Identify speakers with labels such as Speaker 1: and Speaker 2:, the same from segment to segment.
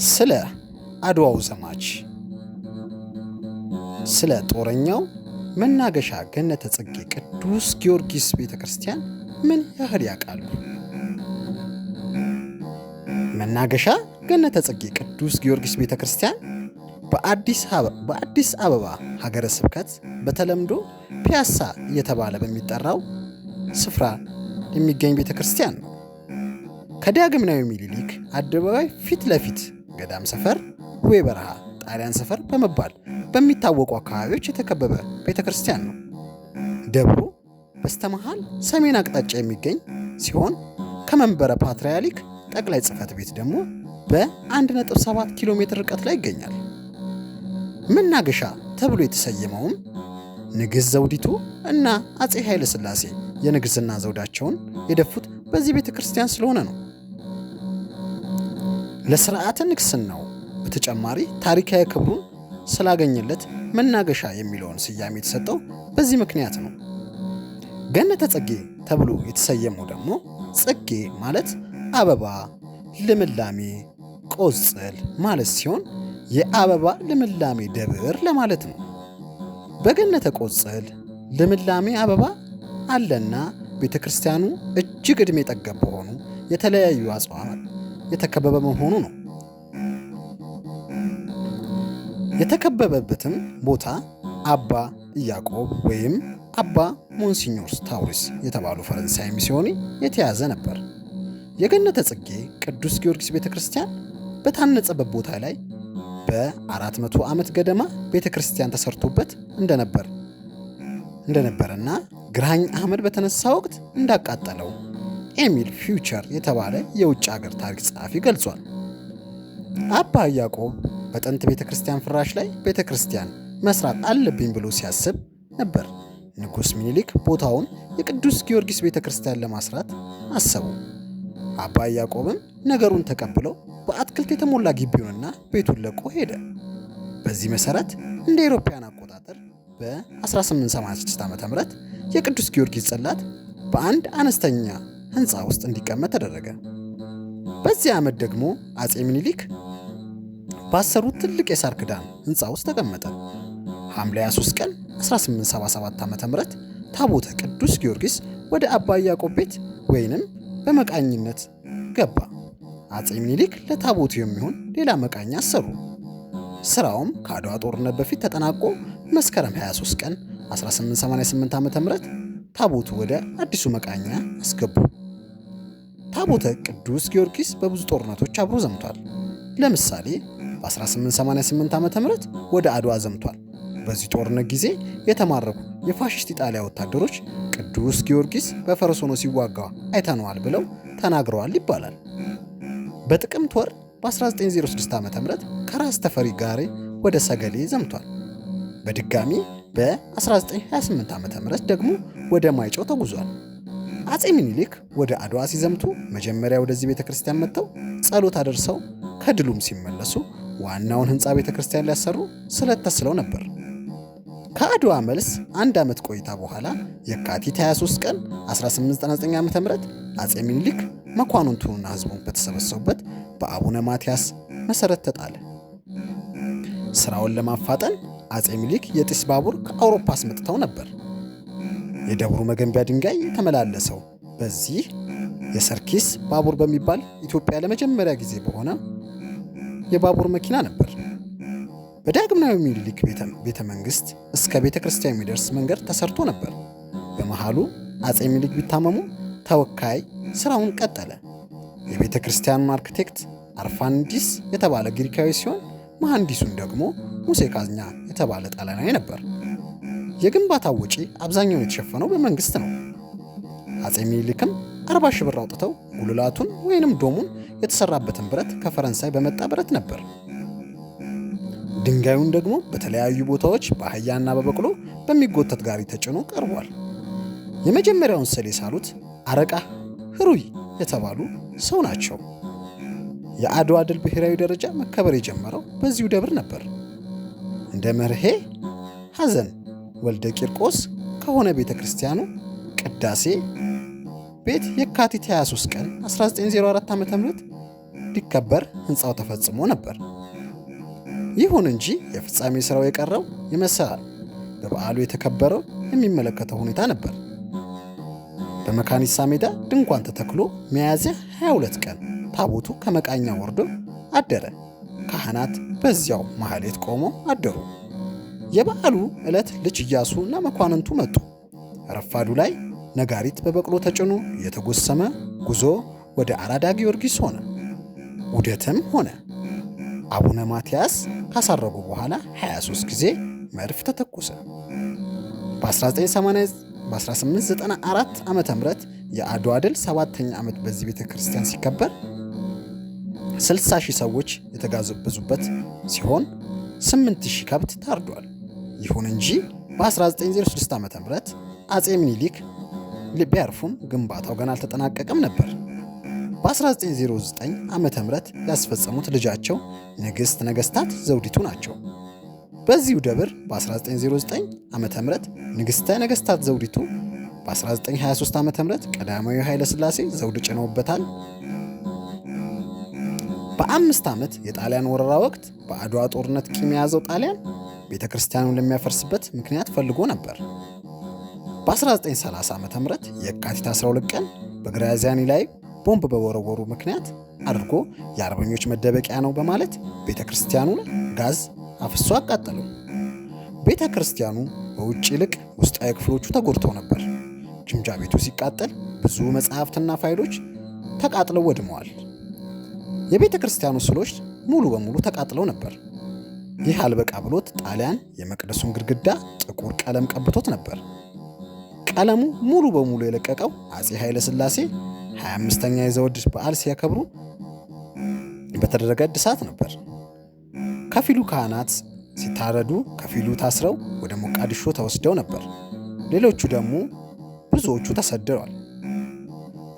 Speaker 1: ስለ አድዋው ዘማች፣ ስለ ጦረኛው መናገሻ ገነተ ጽጌ ቅዱስ ጊዮርጊስ ቤተ ክርስቲያን ምን ያህል ያውቃሉ? መናገሻ ገነተ ጽጌ ቅዱስ ጊዮርጊስ ቤተ ክርስቲያን በአዲስ አበባ ሀገረ ስብከት በተለምዶ ፒያሳ እየተባለ በሚጠራው ስፍራ የሚገኝ ቤተ ክርስቲያን ነው። ከዳግማዊ ምኒልክ አደባባይ ፊት ለፊት ገዳም ሰፈር፣ ወይ በረሃ፣ ጣሊያን ሰፈር በመባል በሚታወቁ አካባቢዎች የተከበበ ቤተ ክርስቲያን ነው። ደብሩ በስተመሃል ሰሜን አቅጣጫ የሚገኝ ሲሆን ከመንበረ ፓትርያርክ ጠቅላይ ጽሕፈት ቤት ደግሞ በ1.7 ኪሎ ሜትር ርቀት ላይ ይገኛል። መናገሻ ተብሎ የተሰየመውም ንግሥት ዘውዲቱ እና አፄ ኃይለ ሥላሴ የንግሥና ዘውዳቸውን የደፉት በዚህ ቤተ ክርስቲያን ስለሆነ ነው። ለስርዓተ ንግሥናው በተጨማሪ ታሪካዊ ክብሩን ስላገኘለት መናገሻ የሚለውን ስያሜ የተሰጠው በዚህ ምክንያት ነው። ገነተ ጽጌ ተብሎ የተሰየመው ደግሞ ጽጌ ማለት አበባ፣ ልምላሜ፣ ቆጽል ማለት ሲሆን የአበባ ልምላሜ ደብር ለማለት ነው። በገነተ ቆጽል ልምላሜ አበባ አለና ቤተ ክርስቲያኑ እጅግ ዕድሜ ጠገብ በሆኑ የተለያዩ እጽዋት የተከበበ መሆኑ ነው። የተከበበበትም ቦታ አባ ኢያቆብ ወይም አባ ሞንሲኞር ታውሪስ የተባሉ ፈረንሳይ ሚስዮኒ የተያዘ ነበር። የገነተ ጽጌ ቅዱስ ጊዮርጊስ ቤተ ክርስቲያን በታነጸበት ቦታ ላይ በ400 ዓመት ገደማ ቤተ ክርስቲያን ተሰርቶበት እንደነበርና ግራኝ አህመድ በተነሳ ወቅት እንዳቃጠለው ኤሚል ፊውቸር የተባለ የውጭ ሀገር ታሪክ ጸሐፊ ገልጿል። አባ ያዕቆብ በጥንት ቤተ ክርስቲያን ፍራሽ ላይ ቤተ ክርስቲያን መስራት አለብኝ ብሎ ሲያስብ ነበር። ንጉሥ ሚኒሊክ ቦታውን የቅዱስ ጊዮርጊስ ቤተ ክርስቲያን ለማስራት አሰቡ። አባ ያዕቆብም ነገሩን ተቀብለው በአትክልት የተሞላ ግቢውንና ቤቱን ለቆ ሄደ። በዚህ መሰረት እንደ አውሮፓውያን አቆጣጠር በ1886 ዓ.ም የቅዱስ ጊዮርጊስ ጽላት በአንድ አነስተኛ ሕንፃ ውስጥ እንዲቀመጥ ተደረገ። በዚህ ዓመት ደግሞ አፄ ምኒልክ ባሰሩት ትልቅ የሳር ክዳን ሕንፃ ውስጥ ተቀመጠ። ሐምሌ 23 ቀን 1877 ዓ.ም ታቦተ ቅዱስ ጊዮርጊስ ወደ አባ ያዕቆብ ቤት ወይንም በመቃኝነት ገባ። አፄ ምኒልክ ለታቦቱ የሚሆን ሌላ መቃኛ አሰሩ። ስራውም ከአድዋ ጦርነት በፊት ተጠናቆ መስከረም 23 ቀን 1888 ዓ.ም ታቦቱ ወደ አዲሱ መቃኛ አስገቡ። ታቦተ ቅዱስ ጊዮርጊስ በብዙ ጦርነቶች አብሮ ዘምቷል። ለምሳሌ በ1888 ዓ.ም ወደ አድዋ ዘምቷል። በዚህ ጦርነት ጊዜ የተማረኩ የፋሽስት ኢጣሊያ ወታደሮች ቅዱስ ጊዮርጊስ በፈረስ ሆኖ ሲዋጋ አይተነዋል ብለው ተናግረዋል ይባላል። በጥቅምት ወር በ1906 ዓ.ም ከራስ ተፈሪ ጋር ወደ ሰገሌ ዘምቷል። በድጋሚ በ1928 ዓ.ም ደግሞ ወደ ማይጨው ተጉዟል። አፄ ምኒልክ ወደ አድዋ ሲዘምቱ መጀመሪያ ወደዚህ ቤተ ክርስቲያን መጥተው ጸሎት አደርሰው ከድሉም ሲመለሱ ዋናውን ሕንፃ ቤተ ክርስቲያን ሊያሰሩ ስለት ተስለው ነበር። ከአድዋ መልስ አንድ ዓመት ቆይታ በኋላ የካቲት 23 ቀን 1899 ዓ.ም አፄ ምኒልክ መኳንንቱንና ሕዝቡን በተሰበሰቡበት በአቡነ ማትያስ መሰረት ተጣለ። ስራውን ለማፋጠን አፄ ምኒልክ የጢስ ባቡር ከአውሮፓ አስመጥተው ነበር። የደብሩ መገንቢያ ድንጋይ የተመላለሰው በዚህ የሰርኪስ ባቡር በሚባል ኢትዮጵያ ለመጀመሪያ ጊዜ በሆነ የባቡር መኪና ነበር። በዳግማዊ ምኒልክ ቤተ መንግስት እስከ ቤተ ክርስቲያን የሚደርስ መንገድ ተሰርቶ ነበር። በመሃሉ አፄ ምኒልክ ቢታመሙ ተወካይ ስራውን ቀጠለ። የቤተ ክርስቲያኑን አርክቴክት አርፋንዲስ የተባለ ግሪካዊ ሲሆን መሐንዲሱን ደግሞ ሙሴ ካዝኛ የተባለ ጣሊያናዊ ነበር። የግንባታው ወጪ አብዛኛውን የተሸፈነው በመንግስት ነው። አፄ ምኒልክም 40 ሺህ ብር አውጥተው ጉልላቱን ወይንም ዶሙን የተሰራበትን ብረት ከፈረንሳይ በመጣ ብረት ነበር። ድንጋዩን ደግሞ በተለያዩ ቦታዎች በአህያና በበቅሎ በሚጎተት ጋሪ ተጭኖ ቀርቧል። የመጀመሪያውን ስዕል የሳሉት አረቃ ህሩይ የተባሉ ሰው ናቸው። የአድዋ ድል ብሔራዊ ደረጃ መከበር የጀመረው በዚሁ ደብር ነበር። እንደ መርሄ ሐዘን ወልደ ቂርቆስ ከሆነ ቤተ ክርስቲያኑ ቅዳሴ ቤት የካቲት 23 ቀን 1904 ዓ.ም ሊከበር ሕንፃው ተፈጽሞ ነበር። ይሁን እንጂ የፍጻሜ ሥራው የቀረው ይመስላል። በበዓሉ የተከበረው የሚመለከተው ሁኔታ ነበር። በመካኒሳ ሜዳ ድንኳን ተተክሎ ሚያዝያ 22 ቀን ታቦቱ ከመቃኛ ወርዶ አደረ። ካህናት በዚያው ማህሌት ቆመው አደሩ። የበዓሉ ዕለት ልጅ ኢያሱ እና መኳንንቱ መጡ። ረፋዱ ላይ ነጋሪት በበቅሎ ተጭኖ እየተጎሰመ ጉዞ ወደ አራዳ ጊዮርጊስ ሆነ። ዑደትም ሆነ። አቡነ ማትያስ ካሳረጉ በኋላ 23 ጊዜ መድፍ ተተኮሰ። በ1894 ዓ ም የአድዋ ድል 7ኛ ዓመት በዚህ ቤተ ክርስቲያን ሲከበር 60 ሺህ ሰዎች የተጋበዙበት ሲሆን 8 ሺህ ከብት ታርዷል። ይሁን እንጂ በ1906 ዓ ም አፄ ምኒልክ ቢያርፉም ግንባታው ገና አልተጠናቀቀም ነበር። በ1909 ዓ ም ያስፈጸሙት ልጃቸው ንግሥት ነገሥታት ዘውዲቱ ናቸው። በዚሁ ደብር በ1909 ዓ ም ንግሥተ ነገሥታት ዘውዲቱ፣ በ1923 ዓ ም ቀዳማዊ ኃይለ ሥላሴ ዘውድ ጭነውበታል። በ5 ዓመት የጣሊያን ወረራ ወቅት በአድዋ ጦርነት ቂም የያዘው ጣሊያን ቤተ ክርስቲያኑን ለሚያፈርስበት ምክንያት ፈልጎ ነበር። በ1930 ዓ ም የካቲት 12 ቀን በግራዚያኒ ላይ ቦምብ በወረወሩ ምክንያት አድርጎ የአርበኞች መደበቂያ ነው በማለት ቤተ ክርስቲያኑ ጋዝ አፍሶ አቃጠለው። ቤተ ክርስቲያኑ በውጭ ይልቅ ውስጣዊ ክፍሎቹ ተጎድተው ነበር። ግምጃ ቤቱ ሲቃጠል ብዙ መጽሐፍትና ፋይሎች ተቃጥለው ወድመዋል። የቤተ ክርስቲያኑ ስዕሎች ሙሉ በሙሉ ተቃጥለው ነበር። ይህ አልበቃ ብሎት ጣሊያን የመቅደሱን ግድግዳ ጥቁር ቀለም ቀብቶት ነበር። ቀለሙ ሙሉ በሙሉ የለቀቀው አፄ ኃይለ ሥላሴ 25ኛ የዘውድ በዓል ሲያከብሩ በተደረገ እድሳት ነበር። ከፊሉ ካህናት ሲታረዱ፣ ከፊሉ ታስረው ወደ ሞቃዲሾ ተወስደው ነበር። ሌሎቹ ደግሞ ብዙዎቹ ተሰደዋል።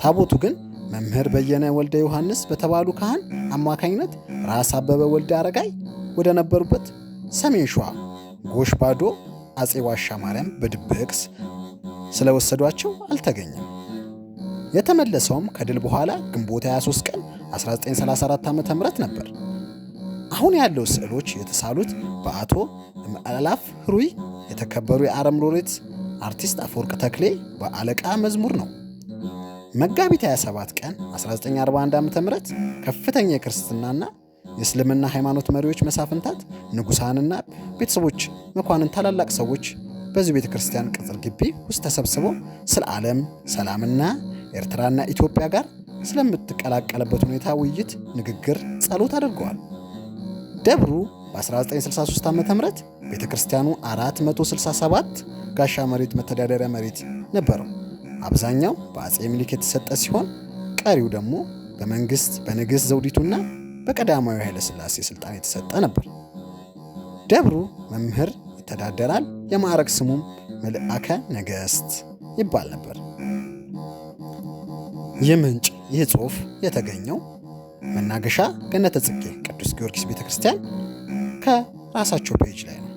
Speaker 1: ታቦቱ ግን መምህር በየነ ወልደ ዮሐንስ በተባሉ ካህን አማካኝነት ራስ አበበ ወልደ አረጋይ ወደ ነበሩበት ሰሜን ሸዋ ጎሽ ባዶ አፄ ዋሻ ማርያም በድብቅ ስለወሰዷቸው አልተገኘም። የተመለሰውም ከድል በኋላ ግንቦት 23 ቀን 1934 ዓ ም ነበር። አሁን ያለው ስዕሎች የተሳሉት በአቶ እምአላፍ ህሩይ፣ የተከበሩ የአረም ሎሬት አርቲስት አፈወርቅ ተክሌ፣ በአለቃ መዝሙር ነው። መጋቢት 27 ቀን 1941 ዓ ም ከፍተኛ የክርስትናና የእስልምና ሃይማኖት መሪዎች፣ መሳፍንታት፣ ንጉሳንና ቤተሰቦች፣ መኳንን፣ ታላላቅ ሰዎች በዚሁ ቤተ ክርስቲያን ቅጽር ግቢ ውስጥ ተሰብስበው ስለ ዓለም ሰላምና ኤርትራና ኢትዮጵያ ጋር ስለምትቀላቀልበት ሁኔታ ውይይት፣ ንግግር፣ ጸሎት አድርገዋል። ደብሩ በ1963 ዓ ም ቤተ ክርስቲያኑ 467 ጋሻ መሬት መተዳደሪያ መሬት ነበረው። አብዛኛው በአፄ ምኒልክ የተሰጠ ሲሆን ቀሪው ደግሞ በመንግስት በንግሥት ዘውዲቱና በቀዳማዊ ኃይለ ሥላሴ ስልጣን የተሰጠ ነበር። ደብሩ መምህር ይተዳደራል። የማዕረግ ስሙም መልአከ ነገሥት ይባል ነበር። ይህ ምንጭ ይህ ጽሑፍ የተገኘው መናገሻ ገነተ ጽጌ ቅዱስ ጊዮርጊስ ቤተ ክርስቲያን ከራሳቸው page ላይ ነው።